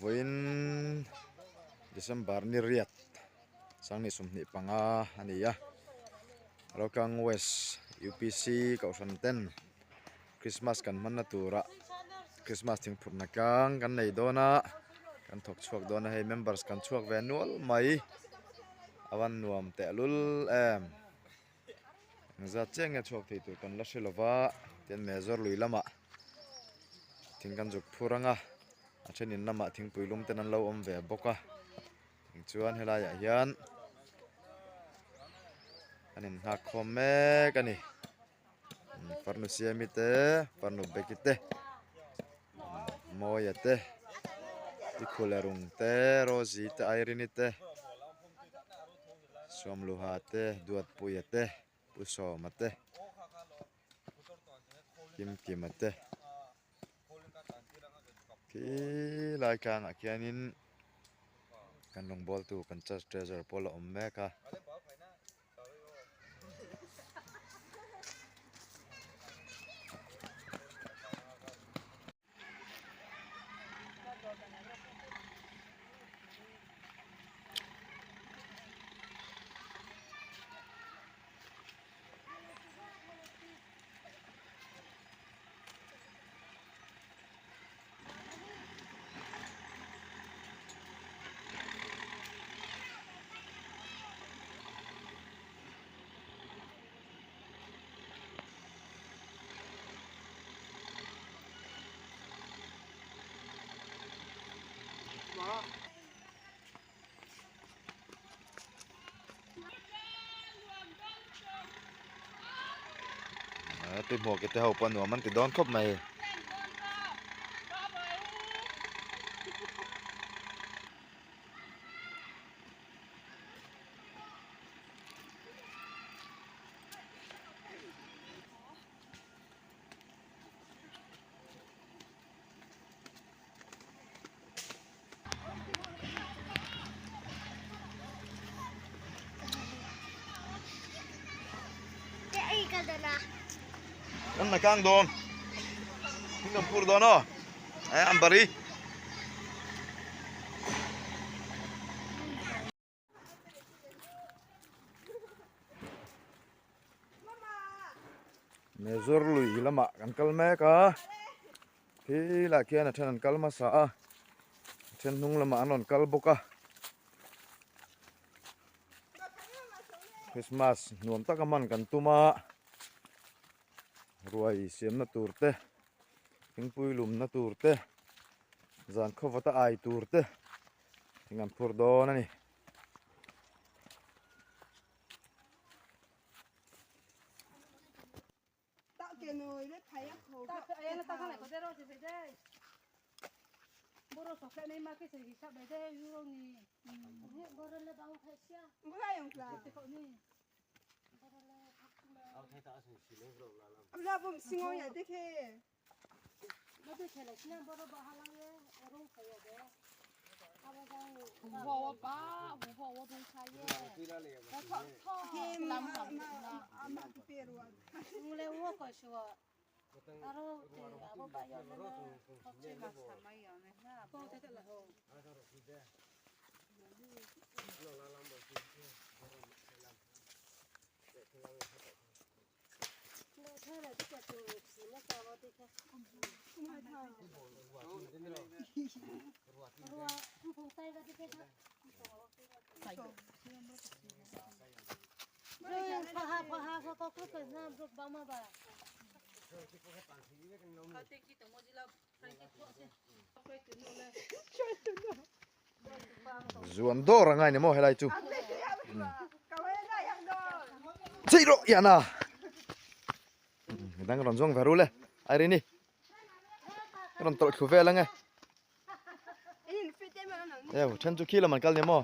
Vawiin December ni riat Sangni 25 a ni a, Rokang West UPC Kohhran ten Christmas kan hmanna turah Christmas thingphurhna tlang kan nei dawn a, kan thawk chhuak dawn a hei members kan chhuak ve nual mai a van nuam tehlul em. Engzat chiah nge chhuak thei tur kan la hre lo va, tin Mezawr lui lamah thing kan zuk phur ang a, a then in lamah thingpui lum ten an lo awm ve bawk a, tichuan helaiah hian an inhnak khawm mek a ni. Farnu Siami te, Farnu Beki te, Mawia te, Tikhula rung te, Rosie te, Irene te, Sawmluha te, Duatpuia te, Pu Sawma te, Kimkima te. Khi lai tlangah khianin kan rawngbawltu kan church treasurer pawh a la awm mek a. Tui hmuh te ho pawh nuam an ti dawn khawp mai. An la kang dawn thing kan phur dawn aw eh an bari. Mezawr lui lamah kan kal mek a khi lah khian a then an kal hmasa a a then hnung lamah an rawn kal bawk a Christmas nuam taka hman kan tum a ruai siamna tur te thingpui lumna tur te zan khawvata ai tur te thing an phur dawn a ni. Zuan dawr a ngai ni maw helai chu chei rawh yana midang rawn zawng ve ru le Irene rawn tawlh thlu vel ange eu then chu khi lam an kal ni maw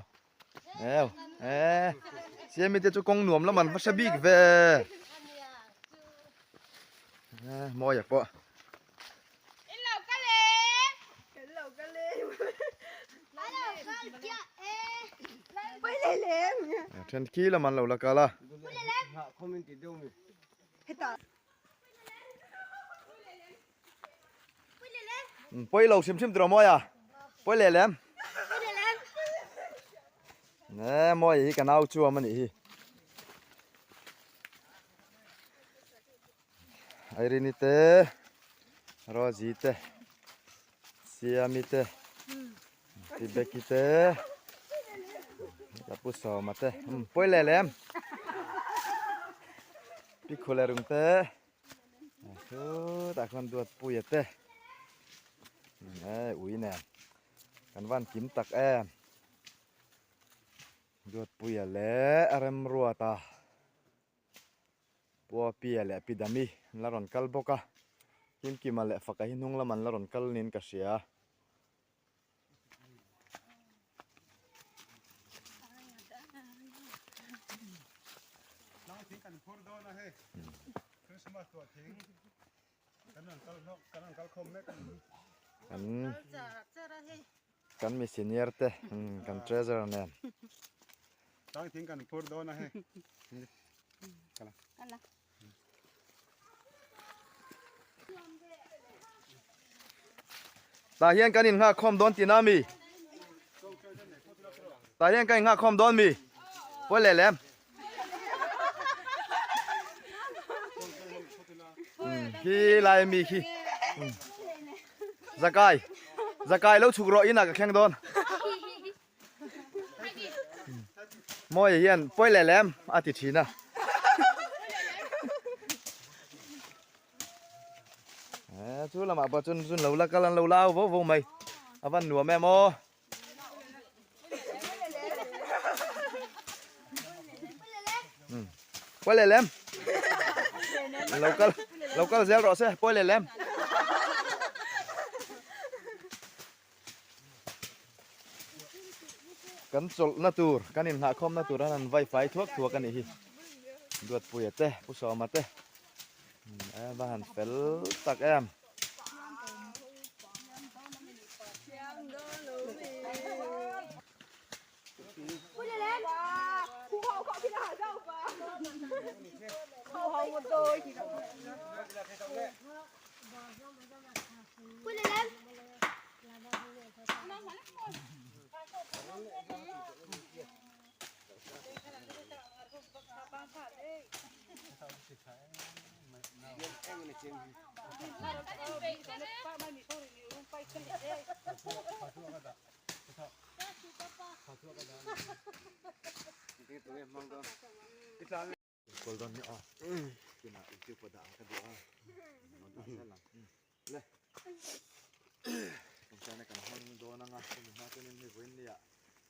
eu e siami te chu kawng nuam lam an va hre bik ve mawi a pawh Then khi lam an lo la kal a. Pawi lo hrim hrim tiraw mawi a. Pawi leh lem. Ne mawi hi ka nau chuam anih hi. Irene te Rosie te Siami te Tibeki te ka pu Sawma te pawi leh lem. Pi Khulerung te Chutah khuan Duatpuia te e ui nen kan van kim tak em Duatpuia leh a remruata Puapia leh Pidami an la rawn kal bawk a Kimkima leh Faka hi hnung lam an la rawn kal niin ka hria. Kan mi senior te kan treasurer nen. Tah hian kan innghak khawm dawn tihna a mi? Tah hian kan innghak khawm dawn mi? Pawi leh lem. Khi lai mi khi. Zakai. Zakai lo chhuk rawh inah ka thleng dawn. Mawi hian pawi leh lem a ti thin a. Chu lamah pawh chuan zun lo la kal an lo la au vo vo mai. A van nuam em aw. Pawi leh lem. Lo kal lo kal zel rawh se pawi leh lem. Kan chawlhna tur, kan inhnahkhawmna tur an han vai fai thuak thuak a nih hi. Duatpuia te, Pu Sawma te, a va han fel tak em.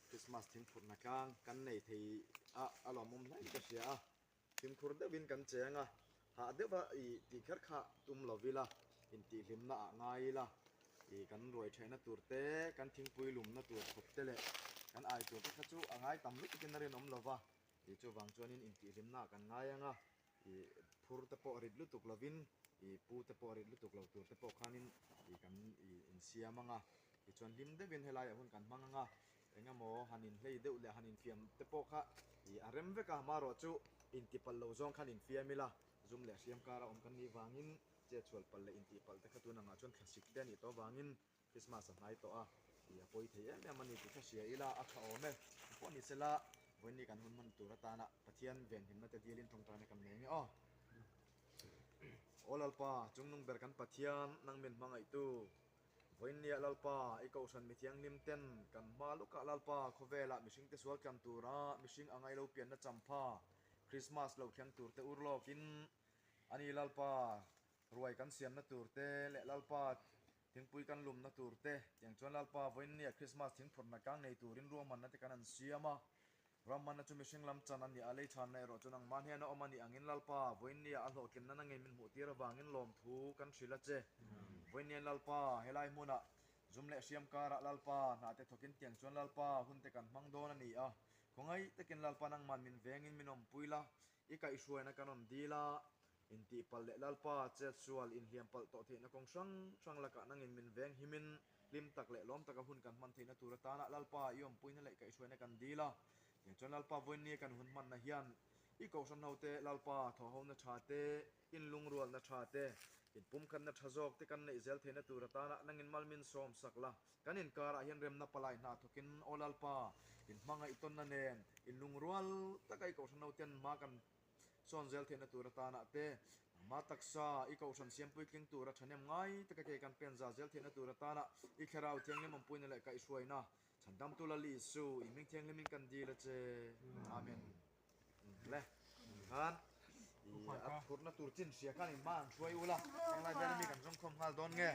Christmas thingphurhna tlang kan nei thei a a lawmawm hle ka hria a fimkhur deuhin kan cheng a hah deuha ih tih kher kha tum lo ila intihhlimna ah ngai ila ih kan ruai theihna tur te kan thingpui lumna tur khawp te leh kan ai tur te kha chu a ngai tam lutuk in a rinawm lo va ih chuvang chuanin intihhlimna ah kan ngai ang a ih phur te pawh rit lutuk lovin ih pu te pawh rit lutuk lo tur te pawh khanin ih kan ih insiam ang a tichuan hlim deuhin helaiah hun kan hmang ang a eng emaw han inhlei deuh leh han infiam te pawh kha ih a rem vek a amaherawh chu intipalh lo zawng khan infiam ila zum leh hriam kara awm kan nih vangin chetchhual palh leh intihpalh te kha tun angah chuan thlasik te a nih tawh avangin Christmas a hnai tawh a, ih a pawi thei em em a ni tih kha hria ila a tha awm e. Pawh ni sela, vawiin kan hun hman tur atana Pathian venhimna te dilin tawngtaina kan nei nge aw. Aw Lalpa, chungnung ber kan Pathian, nang min hmangaihtu. Vawiin nia Lalpa, i kohhran mithianghlim ten kan hma lukah Lalpa, khawvelah mihringte sual tlan tura mihring anga i lo pianna champha Christmas lo thleng turte ur lawkin a ni Lalpa, Ruai kan siamna tur te leh Lalpa thingpui kan lumna tur te, tiang chuan Lalpa vawiinnia Krismas thingphurhna kang nei turin ruahmanna te kan han siam a. Ruahmanna chu mihring lam chan a nih a, lei chhanna erawh chu nangmah hnena awm a nih angin Lalpa vawiinnia a hlawhtlinna na ngei min hmuhtir avangin lawmthu kan hrilh a che. Vawiinnian Lalpa helai hmunah zum leh hriam karah Lalpa hna te thawkin tiang chuan Lalpa hun te kan hmang dawn a ni a. Khawngaih takin Lalpa nangman min vengin min awmpui la, i kaihhruaina kan rawn dil a. Intihpalh leh Lalpa chetsual inhliam palh tawh theihna kawng hrang hrang lakah nangin min veng himin hlim tak leh lawm taka hun kan hman theihna tur atana Lalpa i awmpuina leh kaihhruaina kan dil a. Tiang chuan Lalpa vawiinnia kan hun hmanna hian i kohhran hote Lalpa thawhhona tha te, inlungrualna tha te, Inpumkhatna tha zawk te kan neih zel theihna tur atana nangin malmin sawm sak la. Kan inkarah hian remna palai hna thawkin Aw Lalpa, inhmangaih tawnna nen inlungrual taka i kohhran nauten hma kan sawn zel theihna tur atana te, nangmah taksa i kohhran siampui tling tura thahnem ngai taka ke kan pen za zel theihna tur atana i Thlarau Thianghlim awmpuina leh kaihhruaina Chhandamtu Lal Isu, i hming thianghlimin kan dil a che. Amen. Le, khan i a phurna tur chin hria khan in hma an hruai ula, englai vel mi kan zawng khawm nghal dawn nge?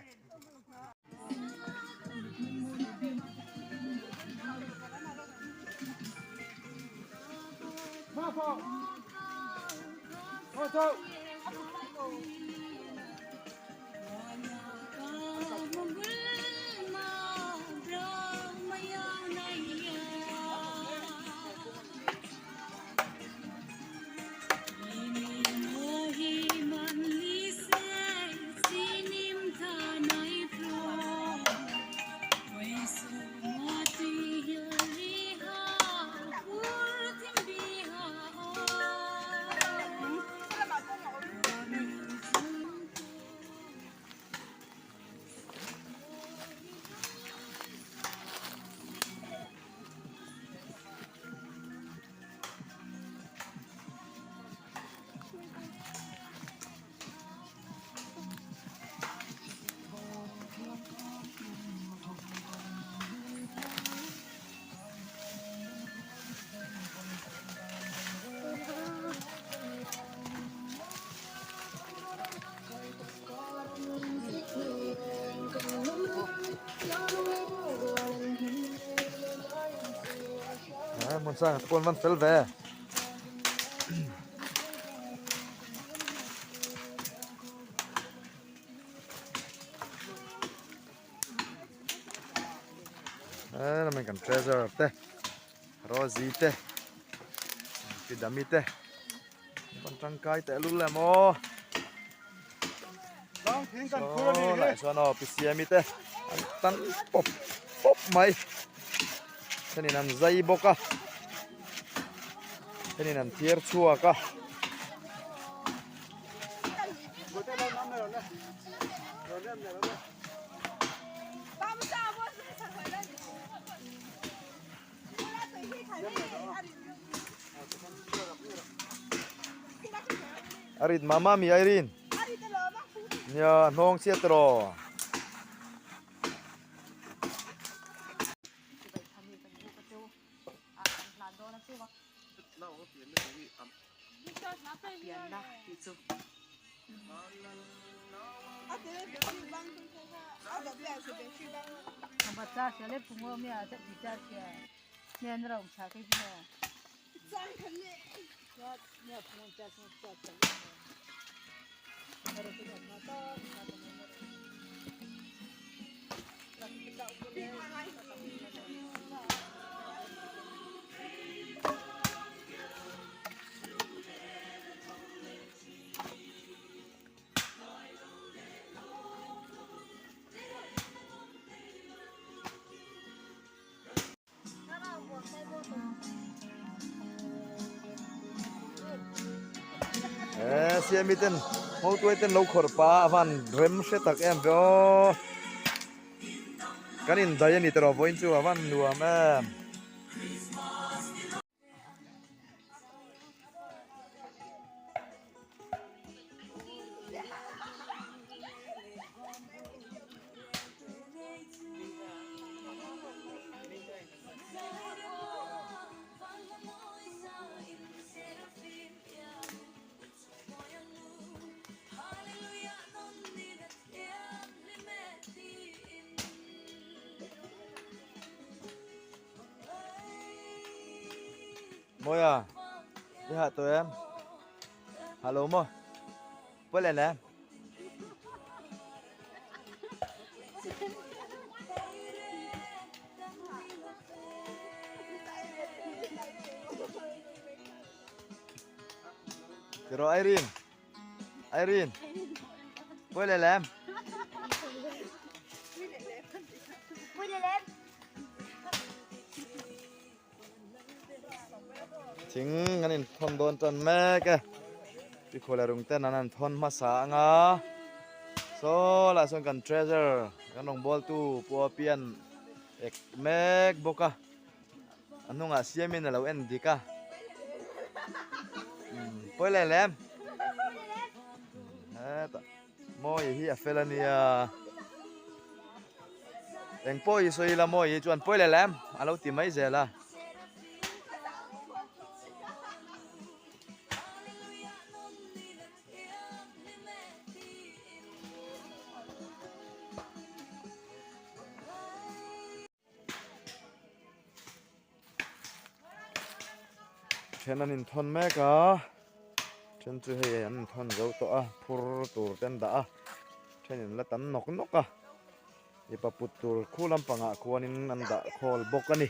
Mun sang te pawn van fel ve. Helai kan treasure te Rosie te Pidami te an tangkai teh lul em aw saw lai chuan aw Pi Siami te an tan pawp pawp mai thenin an zai bawk a thenin an thiar chhuak a. A rit mama mi Irene. Nia hnawng chiat tiraw. Siami ten hotuai ten lo khawrh pa a van rem hre tak em ve aw kan indai a ni tawh vawiin chu a van nuam em. Mawi a i hah tawh em hah lo maw pawi leh lem Tiraw Irene Irene pawi leh lem Thing an inthawn dawn tan mek e. Pikhuala rung ten an han thawn hmasa ang a. Saw lah sawn kan treasure kan rawngbawltu Pu Apian ek mek bawk a a hnungah siamin a lo en dik a pawi leh lem hetah mawi hi a fel a nia eng pawh hi sawi ila mawi hi chuan pawi leh lem a lo ti mai zel a. Then an inthawn mek a then chu hei an inthawn zo tawh a phur tur te an dah a then in la tam nawk nawk a mipa put tur khu lampangah khuanin an dah khawl bawk a ni.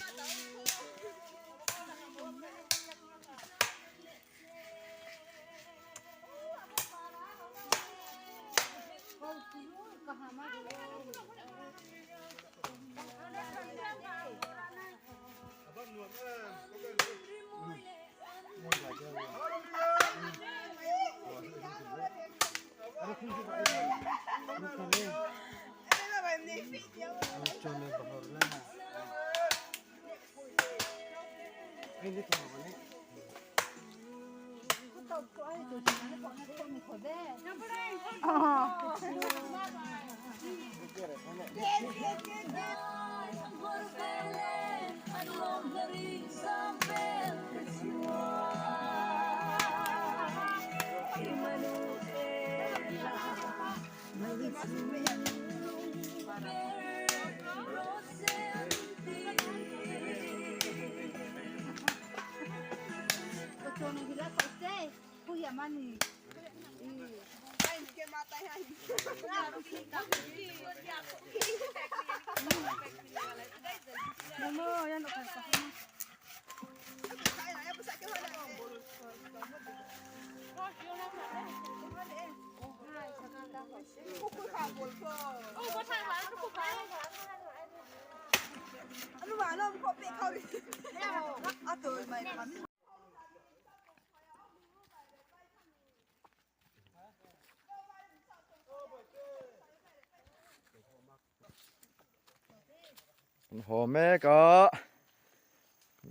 Kan haw mek a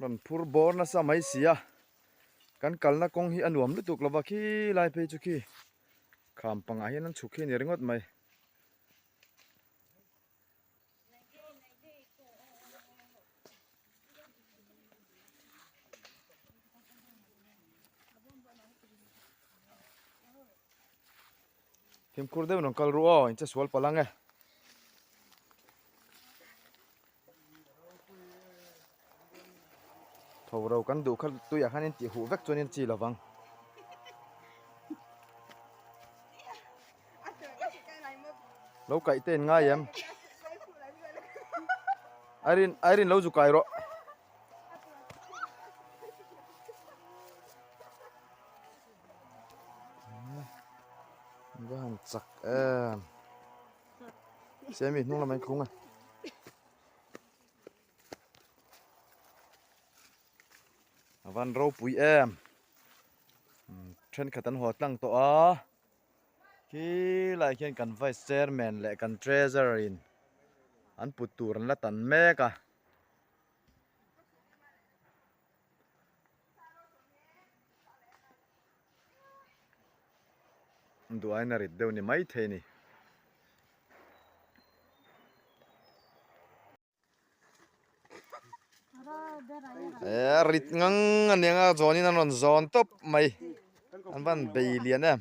rawn phur bawr nasa mai si a kan kalna kawng hi a nuam lutuk lova khilai phei chu khi kham pangah hian an chhuk hi a ni ringawt mai. Fimkhur deuh rawn kal ru aw in che sual palh ang e. Tho ro kan duh kha tuiah khan in tih huh vek chuan in chi lovang. Lo kaih te in ngai em? Irene, Irene lo zu kai rawh. Va han chak em. Semi hnung lamah in thlung a. A van ropui em. Thenkhat an haw tlang tawh a. Khilai khian kan vice chairman leh kan treasurer in an put tur an la tan mek a. Duain a rit deuh ni maithei a ni. Eh rit ngang a nia nga zawn in an rawn zawn tawp mai an van bei lian em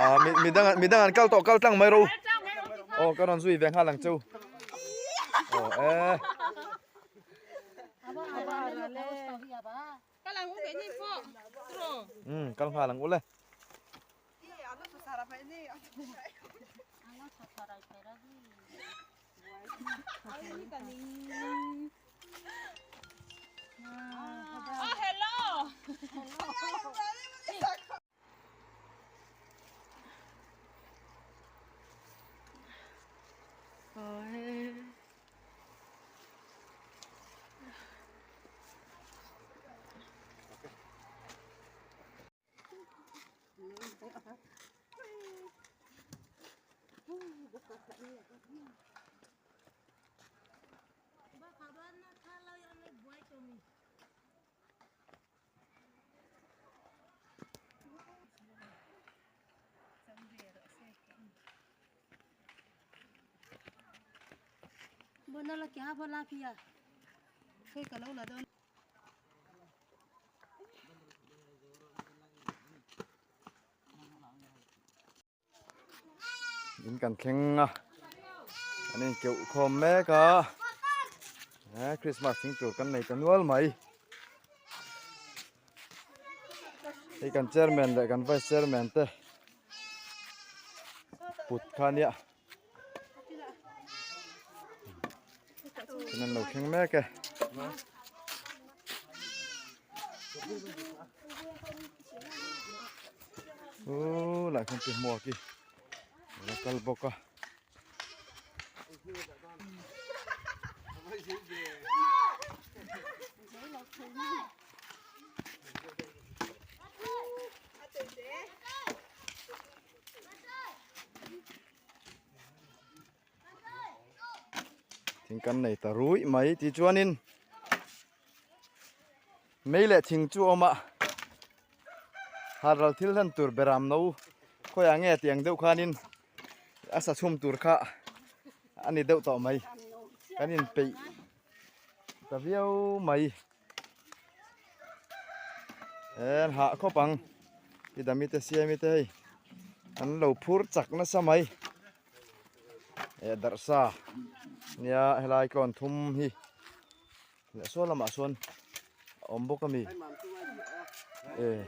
ah mi midang midang an kal tawh kal tlang mai ro aw ka rawn zui ve nghal ang chu aw eh kal nghal ang ule. In kan thleng a an inkeuh khawm mek a he Christmas thing tur kan nei ta nual mai hei kan chairman leh kan vice chairman te put kha nia an lo thleng mek e. Uu lai khan tihmuak hi a la kal bawk a. Thing kan nei ta ruih mai tichuanin mei leh thing chu a awm a haral thil hlan tur beram no khawiah nge tih ang deuh khanin a sa chhum tur kha a ni deuh tawh mai kan inpeih ta viau mai. En hah khawp ang i dami te siami te hei an lo phur chak nasa mai eh darhsa nia helai tlawn thum hi leh saw lamah sawn a awm bawk a mi eh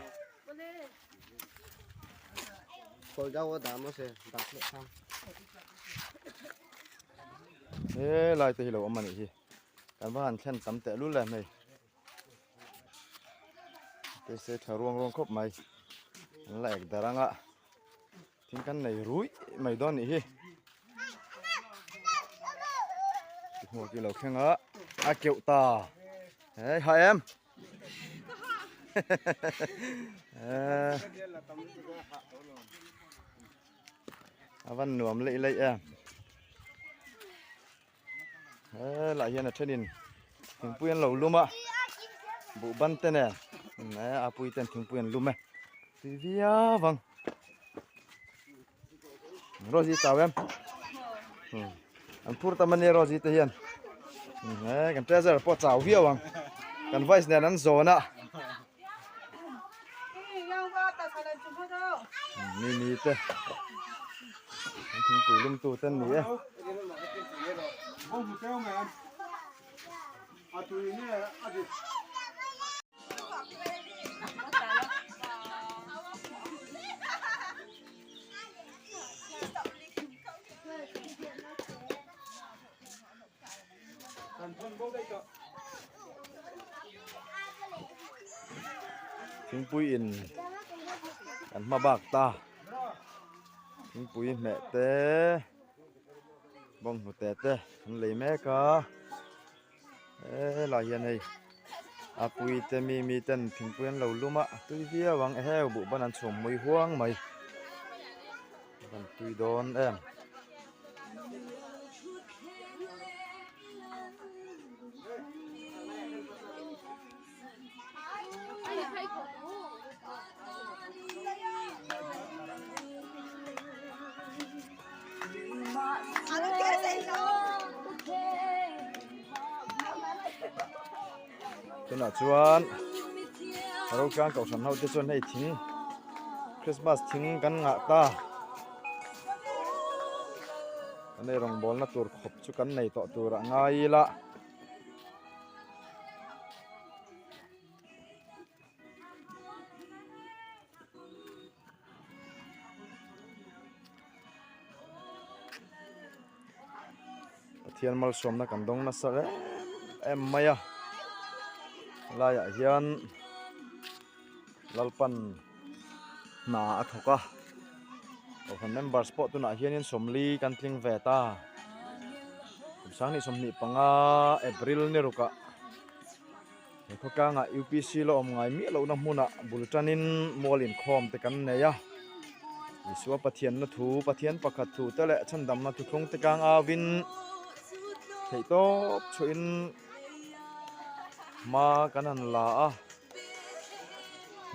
helai te hi lo awm a nih hi. Kan va han thlen tam teh lul em hei. Te se tha ruang ruang khawp mai. An la ek dar anga thing kan nei rui mai dawn nih hi. Hmuh ki lo thleng a a keuh ta. Hei ha em. A van nuam leih leih em. Helai hian a thenin thingpui an lo lum a buh ban te nen a pui ten thingpui an lum e tui viau vang Rosie chau em an phur tam ania Rosie te hian he kan treasure pawh chau viau ang kan vice nen an zawn a mi mi te an thingpui lum tu te an ni e. Thingpui in kan hma bak ta thingpui hmeh te bawnghnute te an lei mek a helai hian hei a pui te mi mi ten thingpui an lo lum a tui viau ang eheu buh ban an chhum mui huang mai. Kan tui dawn em. Tunah chuan Rotlang kohhran ho te chuan hei thing Christmas thing kan ngah ta kan ei rawngbawlna tur khawp chu kan nei tawh tur a ngai ila. Pathian malsawmna kan dawng nasa em em mai a helaiah hian Lalpan hna a thawk a kohhran members pawh tunah hianin sawmli kan tling ve ta kum sanghnih 25 April ni rukah he khawtlangah U P C la awm ngai miah lohna hmunah bul tanin mual inkhawm te kan nei a. Isua Pathianna thu, Pathian pakhat thu te leh chhandamna thuthlung te kang auin theihtawp chhuahin hma kan han la a.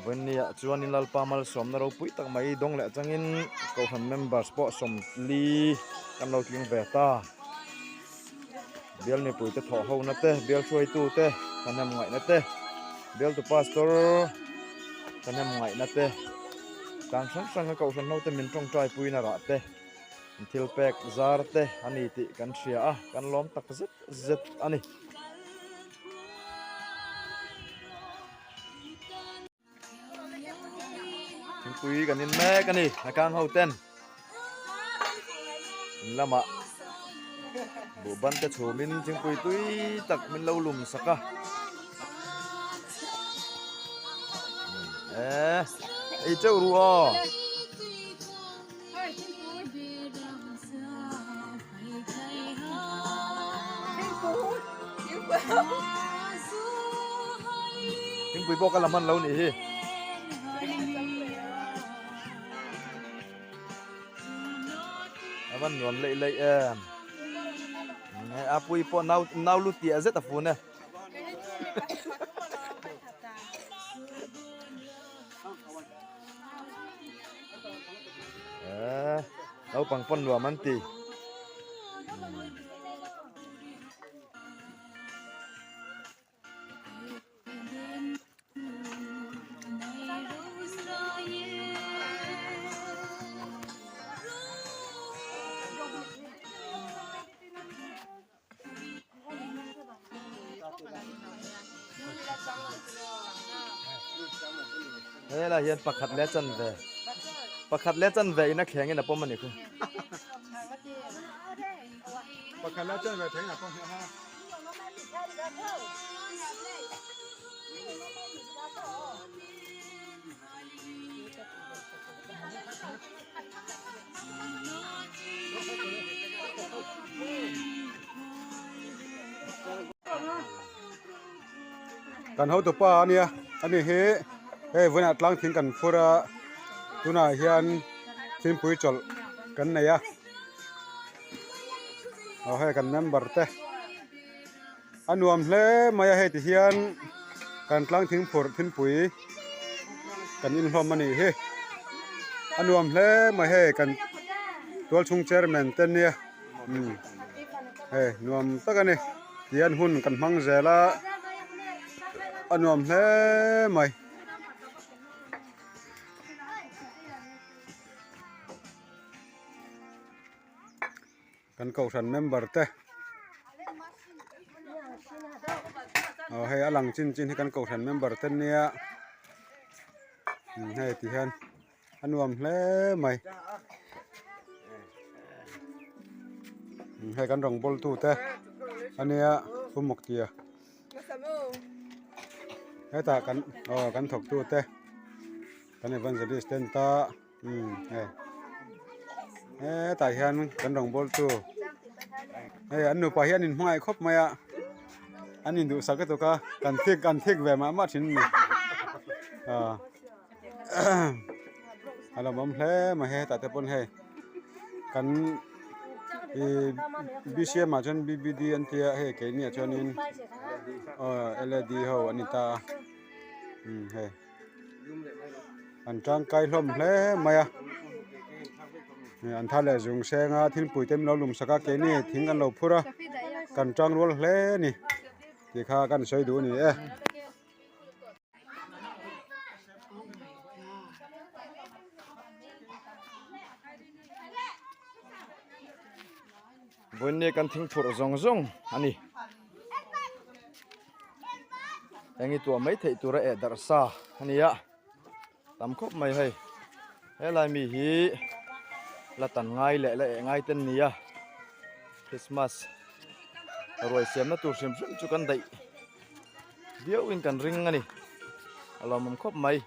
Vawinia chuanin Lalpa malsawmna ropui tak mai dawng leh atangin Kohhran members pawh 40 kan lo tling ve ta. Bial mipuite thawh hona te, bial hruaitu te thahnem ngaihna te, bialtu pastor thahnem ngaihna te, tlang hrang hranga Kohhran ho te min tawngtai puina rah te, thil pek zar te a ni tih kan hria a, kan lawm tak zet zet a ni. Thingpui kan in mek a ni a kang ho ten in lamah buh ban te chhum in thingpui tui tak min lo lum sak a eh ei teuh ru aw. Thingpui pawh ka la hman lo nih hi. A van nuam leih leih em. A pui pawh nau nau lu tiah zet a fun e. Eh, naupang pawn nuam an ti. Helai hian pakhat leh chanve pakhat leh chanve in a thleng in a pawm a ni khu. Pakhat leh chanve thleng a pawm hi a. Kan hotupa a nia ani hi hei vawiinah tlang thing kan phur a tunah hian thingpui chawlh kan nei a aw hei kan member te a nuam hle mai a hei ti hian kan tlang thing phurh thingpui kan inhlawm a nih hi a nuam hle mai hei kan tualchhung chairman te nia umm hei nuam tak a ni tihian hun kan hmang zel a a nuam hle mai. Kan kohhran member te aw hei a lang chin chin hi kan kohhran member te nia hei ti hian a nuam hle mai hei kan rawngbawl tu te ania pu muktia hetah kan aw kan thawk tu te kan evangelist ten ta. Umm hei hetah hian kan rawngbawl tu hei an nupa hi an inhmangaih khawp mai a an induhsak lutuk a kan thik an thik ve mah mah thin a ni ah a lawmawm hle mai hei hetah te pawn hei kan ih B_C_M ah chuan B_B_D an tia hei keini ah chuanin aw L_A_D ho an ni ta a umm hei. An tangkai hlawm hle mai a an thar leh zung seng a thingpui te min lo lum sak a keini thing kan lo phur a kan tang rual hle a ni tih kha kan sawi duh a ni e. Vawiinni kan thing phurh zawng zawng a ni. Eng i tuah mai theih tura eh darh sa a ni a, tam khawp mai hei. Helai mi hi la tan ngai leh la eh ngai te an ni a, Christmas ruai siamna tur hrim hrim chu kan daih viauin kan ring a ni, a lawmawm khawp mai.